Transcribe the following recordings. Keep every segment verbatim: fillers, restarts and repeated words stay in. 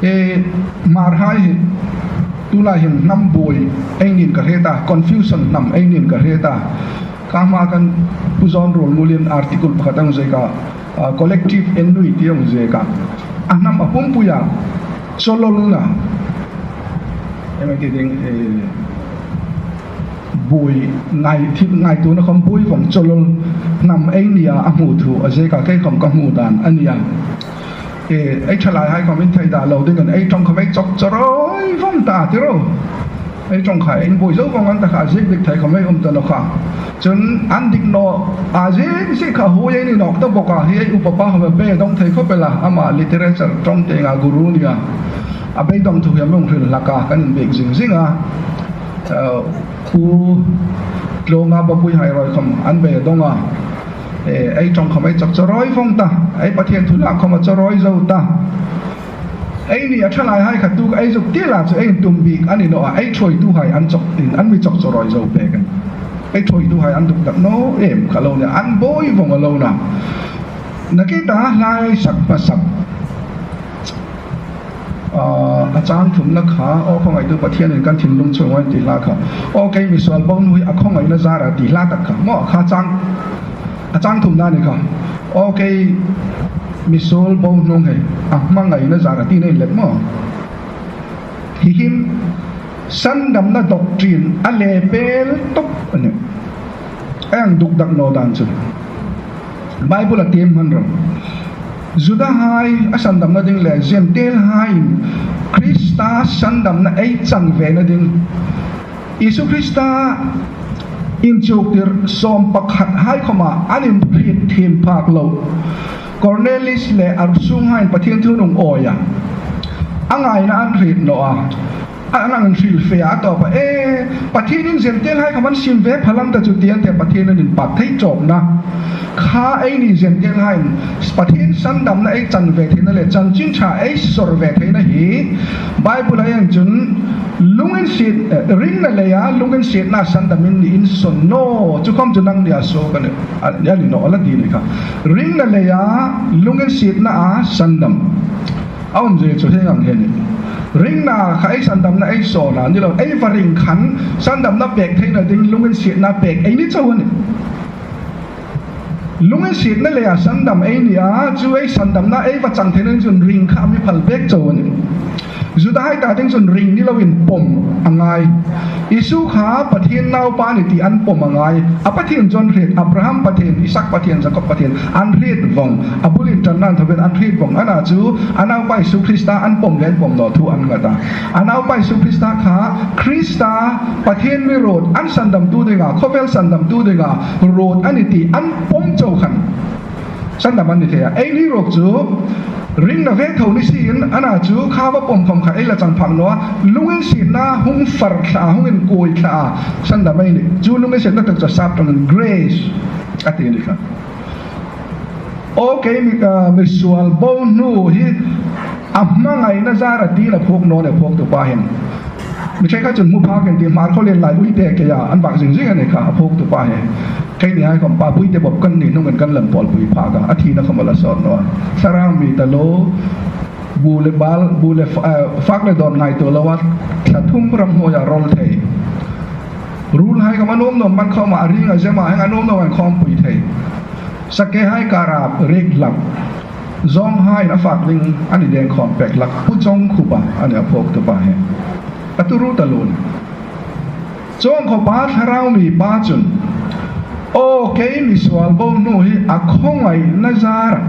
E, Hmarhai hi, tulai hin hnam buoi ei nih ka hriet a, confusion hnam ei nih ka hriet a. Kha hma khan Pu John Ruolngulin article pakhat a hung ziek a, a, collective ennui ti a hung ziek a. A hnam a pumpuia chawlawlna. Em ti ding, e, buoi ngai, thip ngaituona khawm buoi vawng chawlawl hnam ei nia a hmu thu a ziek a, kei khawm ka hmu dan a nia. E, ei ṭhalaihai khawm in thei dah lo dingin ei ṭawng khawm ei chawk chawrawi vawng ta ti ro. Ei ṭawng kha in buoi zo vawng an ta kha, ziek dik thei khawm ei um ta naw kha. Chun an dik naw a ziek ziek kha hui ei ni nawk ta bawk a, hi ei upa pa khawm a beidawng thei khawp el a, ama literature ṭawng tienga guru nia. A beidawng thu hi a mi hung hril hlak a, kan inbiek zing zing a. Eh, Pu Tlawngabapui hai ruok khawm an beidawng a. Eh, ei ṭawng khawm ei chawk chawrawi vawng ta, ei Pathien thu lak khawm a chawrawi zo ta. Eini a ṭhalaihai kha tu ei zuk ti la chu ei intum bik a ni naw a, ei ṭhuoituhai an chawk in, an mi chawk chawrawi zo pek a nih. Ei ṭhuoituhai an dukdak naw em kha lo nia, an buoi vawng a lo na. Nakie ta hlaisak hmasak. Ah, a chang thumna kha, aw khawngaitu Pathianin kan thinlung chuong a nih ti hla kha. Aw kei misuol bo hnu hi a khawngaina zara ti hla tak kha. Maw kha chang, a chang thumna ni kha. Aw kei misuol bo hnu hi a hmangaina zara ti nei lem maw. Hi hin sandamna doctrine a le pel tawp a nih. Ei dukdak naw dan chu. Bible a tiem hman ro. Judahai a sandamna ding le Gentile haiin Krista sandamna ei chang vena ding. Isu Krista inchuktir sawm pakhat hai khawma an inhriet thiem phak lo. Cornelius le a sunghaiin Pathien thu an hung awi a. A ngaina an hriet naw a. An hung hril fe a, a tawpa, e, Pathienin Gentile hai khawm an sim ve pha lam ta chu ti an ti a, Pathien an inpak thei tawpna. Kha eini Gentile haiin Pathien sandamna ei chang ve theina le chanchin ṭha ei sawr ve theina hi Bible-a en chun lunginsiet, eh, ringna leia lunginsietna sandamin ni in sawn naw. Chu khawm chu nangnia suok a ni, a, a ni naw a la ti ni kha. Ringna leia lunginsietnaa sandam. A umzie chu hieng ang hi a nih. Ringna kha ei sandamna ei sawn a ni lo, ei va ring khan sandamna pek theina ding lunginsietna pek ei ni chau a nih. Lunginsietna leia sandam ei ni a, chu ei sandamna ei va chang theina ding chun ring kha a mi phal pek chau a nih. Judahai ta ding chun ring ni loin pawm a ngai. Isu kha Pathien naupa a nih ti an pawm a ngai. A Pathien chu an hriet, Abraham Pathien, Isak Pathien, Jakob Pathien an hriet vawng. A bul inṭanna inthawkin an hriet vawng. Ana chu a naupa Isu Krista an pawm le an pawm naw thu an ngat a. A naupa Isu Krista kha Krista Pathien mi ruot, an sandamtu dinga, khawvel sandamtu dinga ruot a nih ti an pawm chau khan sandam an ni thei a. Eini ruok chu ringna ve tho ni sien, ana chu kha va pawm khawm kha ei la chang phak naw a, lunginsietna hung far thla a, hung inkuoi thla a sandam ei nih. Chu lunginsietna tak chu a sap ṭawngin grace a ti ni kha. Aw kei mi, ah, misuol bo hnu hi a hmangaina zara ti a phuok naw ni a, phuoktu pa hin. Mi ṭhe kha chun hmu phak in ti, Hmarkhawlien lai Uite keia an vak zing zing a ni kha a phuoktu pa hi. Keinihai khawm pa Uite bawp kan ni hnungin kan lem pawlpui phak a, a thina khawm a la sawt naw a. Thlarau mi ta lo, bu le bal, bu le fa-, eh, fak le dawn ngaituo loa thla thum ramhuoia rawl thei. Ruolhai khawm a nuom nuom man khawma a ring a zem a, hieng a nuom nuom an khawmpui thei. Sakhehai kara riek hlak. Zawnghaiin a fak ding a ni deng khawm pek hlak. Pu Chawngkhupa a nih a phuoktu pa hi. A tu ru ta lo a nih. Chuong khawpa Thlarau mi pa chun, aw kei misuol bo hnu hi a khawngaina zara,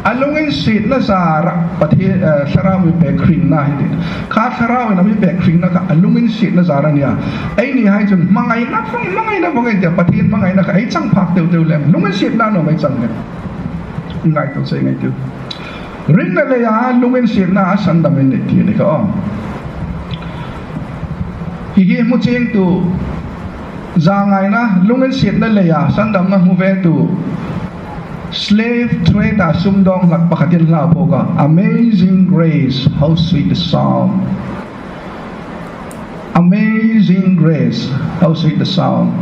a lunginsietna zara Pathien, eh, Thlarau mi pek hringna hi ti. Kha Thlarauin a mi pek hringna kha a lunginsietna zara a nih a. Einihai chun hmangaina vawng, hmangaina vawng ei ti a, Pathien hmangaina kha ei chang phak teu teu lem. Lunginsietna naw mei chang lem. Ngaituo che, ngaituo. Ringna leia lunginsietnaa sandam ei nih ti ni kha aw. Hi hi hmu chiengtu, zangaina lunginsietna leia sandamna hmu vetu, slave trade-a sumdawng hlak pakhatin hla a phuok a, Amazing Grace, how sweet the sound. Amazing Grace, how sweet the sound.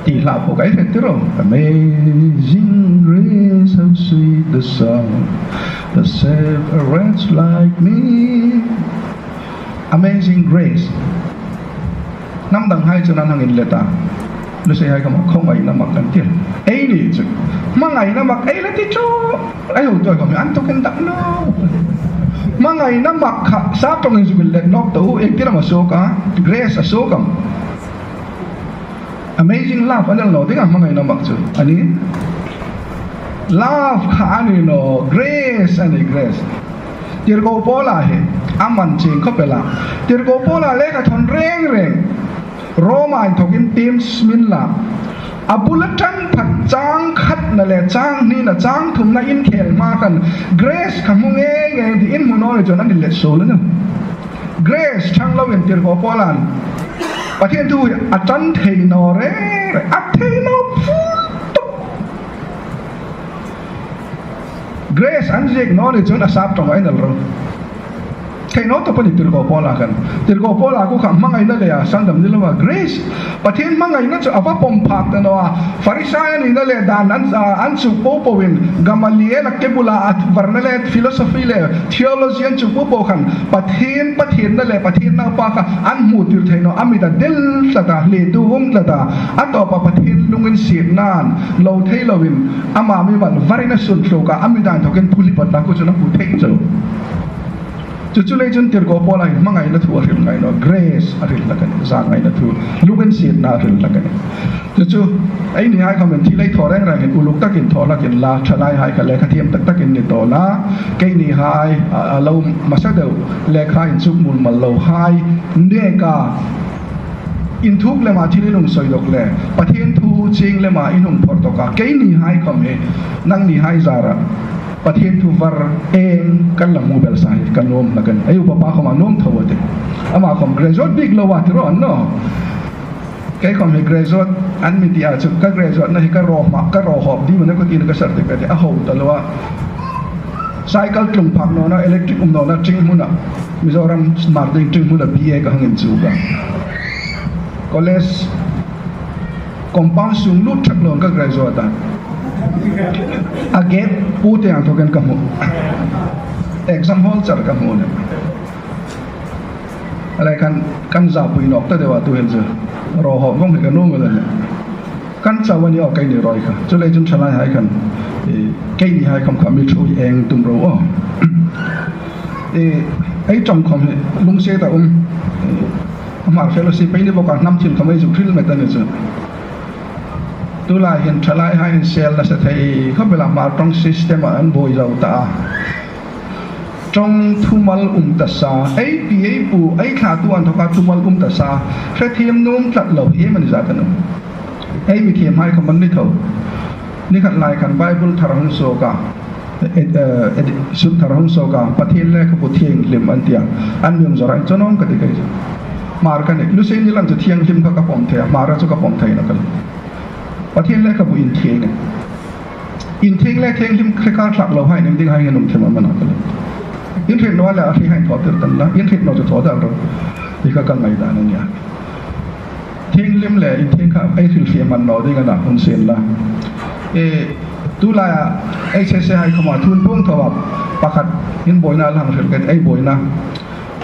Ti hla phuok ei hriet ti ro. Amazing Grace, how sweet the sound. To save a wretch like me. Amazing Grace. Hnam danghai chun an hang inlet a. Lucy hai khawma khawngaina mak kan ti. Eini chu hmangaina mak ei la ti chu. Ei hotuhai khawm an tukin dak naw. Hmangaina mak kha sap ṭawngin zuk inlet nawk ta u, iengtin am a suok a? Grace a suok am? Amazing love a ni naw ding a, hmangaina mak chu. A ni? Love kha a ni naw, grace a nih, grace. Tirko Paula hi a man chieng khawp el a. Tirko Paula lekha thawn reng reng, Roma inthawkin Tims min la. A bul a ṭan phat chang khatna le chang hnina, chang thumna inkhel hma khan grace kha hmu ngei ngei ti in hmu naw ni chun an inlet suol a nih. Grace ṭhang loin Tirko Paula'n Pathien thu hi a ṭan thei naw reng reng, a thei naw phul tuk. Grace an ziek naw ni chun a sap ṭawng a inel ro. Thei naw tawp a nih Tirko Paula khan. Tirko Paula khu kha hmangaina leia sandam ni loa, grace. Pathien hmangaina chu a va pawm phak ta naw a. Pharisai an nina le dan an, a, an chuk po poin, Gamaliel a ke bula a varna le philosophy le theology an chuk po po khan, Pathien, Pathienna le Pathien naupa kha an hmu tir thei naw a, a mit a del tlat a, hletu um tlat a. A tawpa Pathien lunginsietna'n lo thei loin ama mimal varin a sun thluk a, a mit a inthawkin phulipatna khu chun a hmu thei chau. Chu chu lei chun Tirko Paula hin hmangaina thu a hril ngai naw, grace a hril hlak a nih, zangaina thu, lunginsietna a hril hlak a nih. Chu chu, einihai khawmin thil ei thaw reng rengin uluk takin thaw hlak inla, ṭhalaihai kha lekha thiem tak takin ni tawh la, keinihai, a, a lo hmasa deu, lekha inchuk mul mal lohai neka, inthuk lema thil in hung sawi dawk le, Pathien thu chieng lema in hung phawrh dawk a, keinihai khawm hi, nangnihai zara Pathien thu var eng kan la hmu belsa hi ka nuom hlak a nih. Ei upa pa khawma nuom tho a tih. Ama khawm graduate bik lo a ti ro an naw. Kei khawm hi graduate an mi ti a chu, ka graduate-na hi ka raw hma, ka raw hawp ding a nih ka tiin ka certificate a ho ta lo a. Cycle tlung phak nawna, electric um nawna, Ṭinghmuna, Mizoram Hmar Ding Ṭinghmuna B A ka hang inchuk a. College compound sung lut thak loin ka graduate a. A gate pu te ang thokin ka hmu. Exam hall char ka hmu a nih. A lai khan, kan zapui nawk ta deu a tu hin chu. Raw hawp vawng hi ka nuom a nih. Kan chau a ni aw keini rawi kha. Chu lei chun ṭhalaihai khan, e, keinihai khawm kha mi ṭhuoi eng tum ro aw. E, ei ṭawng khawm hi lungsiet a um. E, Hmar fellowship ei ni bawk a, hnam thil khawm ei zuk hril met a ni chu. Tulai hin ṭhalaihai hin sel nasa thei khawp el a, Hmar ṭawng system-a an buoi zo ta a. Ṭawng thumal um ta sa, ei pi ei pu, ei thlatu an thoka thumal um ta sa, hre thiem nuom tlat lo hi iem a ni zat a nih. Ei mi thiemhai khawm an ni tho. Ni khat lai khan Bible thar hung suok a, e, e, e, sut thar hung suok a, Pathien lekhabu thienghlim an ti a. An mi hung zawr a, inchawng ka ti kei chu. Hmar ka nih, Lucy ni lang chu thienghlim kha ka pawm thei a, Hmar a chu ka pawm thei naw ka lo. Pathien lekhabu inthieng a. Inthieng le thienghlim hre kar thlak lohai ning dinghai hin um thei am a na ka lo. In hriet naw le a hri hai thaw tir tan la, in hriet naw chu thaw dal ro. Hi kha ka ngaidan a nih a. Thienghlim le inthieng kha ei hrilfie man naw ding a na, hun sien la. E, tulai a, ei se se hai khawma thun pung thaw a, pakhat in buoina lang hril kei ei buoina.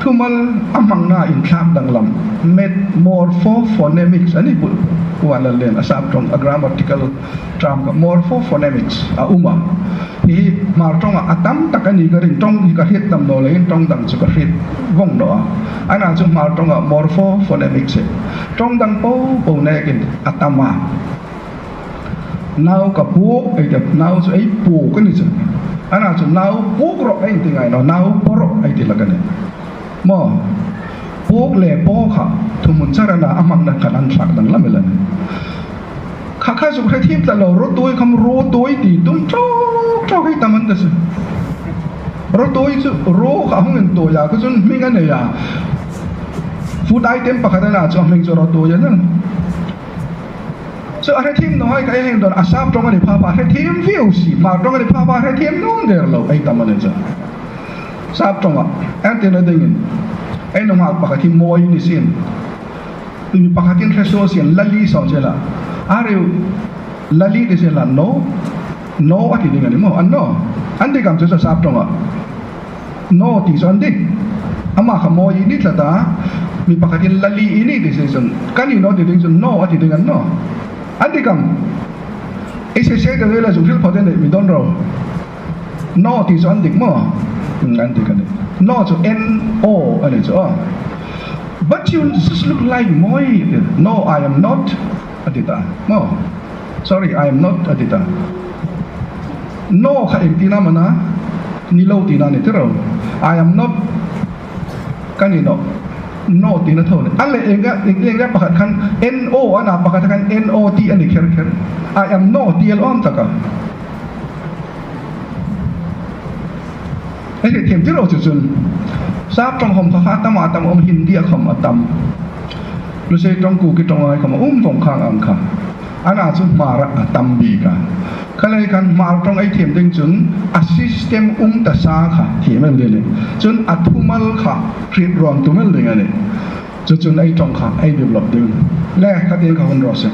Thumal a hmangna inthlak danglam, met-, morphophonemics a ni bu-, Pu Vanlalien a sap ṭawng a grammatical term kha morphophonemics a um a. Hi Hmar ṭawnga a tam tak a ni ka ring, ṭawng hi ka hriet tam naw leiin ṭawng dang chu ka hriet vawng naw a. Ana chu Hmar ṭawnga morphophonemics hi ṭawng dang po po nekin a tam a. Nau ka puk, ei ti, nau chu ei puk a ni chu. Ana chu nau puk rawh ei ti ngai naw, nau paw rawh ei ti hlak a nih. Maw, puk le paw kha thuhmun char a na, a hmangna khan an thlak danglam el a nih. Kha kha zuk hre thiem tlat lo, ruotui khawm ruotui ti tum ṭawk ṭawk ei tam an ta chu. Ruotui chu ruo kha hung intuoi a, kha chun hming a nei a. Food item pakhat a na chu a hming chu ruotui a na. Chu a hre thiem nawhai kha ei hang dawn, a sap ṭawng a ni pha pha hre thiem vieu si, Hmar ṭawng a ni pha pha hre thiem nuom der lo ei tam a ni chu. Sap ṭawnga, entirna dingin, ei nunghak pakhat hi mawi ni sien, pakhatin hre suol sien, lali sawn sien la, a riu, lali ti sien la, no, no a ti ding a ni maw, a ni naw. An dik am chu chu sap ṭawnga? No ti chu an dik. Ama kha mawi i ni tlat a, mi pakhatin lali i ni ti si chun, ka ni naw ti ding chun no a ti ding a ni naw? An dik am? Ei se se ka ve la chu hril phawt ei nih, mi dawn ro. No ti chu an dik maw? Hmm, an dik a nih. No chu N O a ni chu. But you just look like mawi. No, I am not. A ti ta. No. Sorry, I am not. A ti ta. No kha ieng tina am a na? Ni lo tina ni ti ro. I am not. Ka ni naw. No tina tho ni. A le ienga, ienga pakhat khan N O a na, pakhat khan N O T a ni kher kher. I am no ti el awm taka. Ei hriet thiem ti ro chu chun. Sap ṭawng khawm kha kha tam a tam um, Hindi a khawm a tam. Lusei ṭawng, Kuki ṭawng ai khawm a um vawng khang ang kha. A na chu Hmar a tam bik a. Kha lei khan Hmar ṭawng ei thiem ding chun a system um ta sa kha thiem el ding a nih. Chun a thumal kha hriet rawn tum el ding a nih. Chu chun ei ṭawng kha ei develop ding. Le kha tieng kha hun raw se.